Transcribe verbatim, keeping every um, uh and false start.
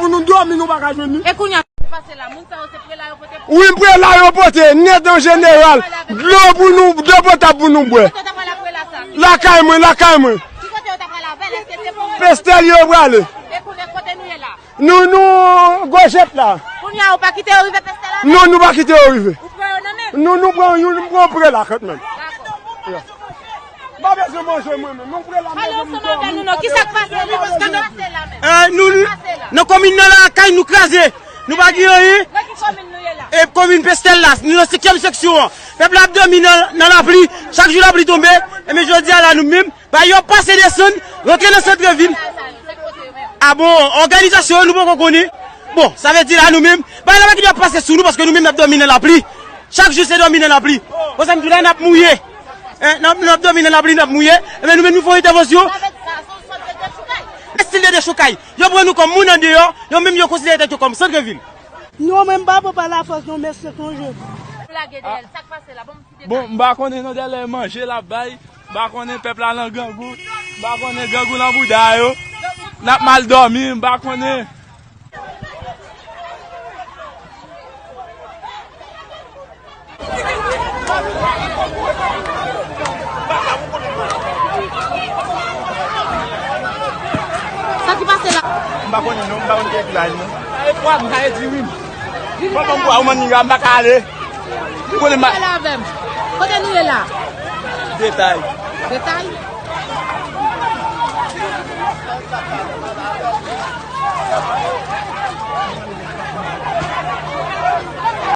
Nou dòmi, nou pa ka jwenn li. E kounye a, sa k pase la? Moun sa yo se prela yo pote pou... Wi, prela yo pote, nèt an jeneral. Dlo pou nou, dlo potab pou nou bwè. Kote w ta pral ap prela sa? Lakay mwen, lakay mwen. Ki kote yo ta pral avè l? Èske se pou... Pestèl yo prale. E kounye a, kote nou ye la? Nou, nou, Gojèt la. Kounye a, ou pa kite yo rive Pestèl la? Non, nou pa kite yo rive. Ou pran yo nan men? Nou, nou pran youn, nou pran prela kanmenm. Dakò. M pa bezwen manje mwen menm. Nou prela manje m dòmi. Pale ansanm avè nou non. Kisa k pase la? Kisa k pase la menm? Eh, nou, nan komin nan lakay nou kraze. Nou pa gen anyen. Nan ki komin nou ye la? E komin Pestèl la. Nou nan senkyèm seksyon an. Pèp la ap dòmi nan, nan lapli. Chak jou lapli tonbe. Ebyen jodi a la nou menm, bay yo pase desann, rantre nan santrevil. A bon, òganizasyon yo nou poko konnen. Bon, sa vle di la nou menm, bay la pa gen dwa pase sou nou paske nou menm n ap dòmi nan lapli. Chak jou se dòmi nan lapli. Bon, sa m di w la, n ap mouye. Hein, n ap, n ap dòmi nan lapli, n ap mouye. Ebyen, nou menm, nou fè yon entèvansyon. Estil de dechoukay. Yo pran nou kòm moun andeyò, yo menm, yo konsidere tèt yo kòm santrevil. Non, mwen, m pa pran pa lafòs, non, mesye, konje. Lage dèyè l, sa k pase la? Bon, m ti detay. Bon, m pa konnen, non, dèyè manje l ap bay. M pa konnen, pèp la nan grangou. M pa konnen, grangou nan bouda yo. N ap mal dòmi, m pa konnen. Sa ki pase la? M pa konnen non, m pa konn ki ekipaj non. Sa e pwa m, sa e diri m. Papa m pwa, ou manniga, m pa ka ale. Ou konnen m pa... Pale avè m. Kote nou ye la? Detay. Detay?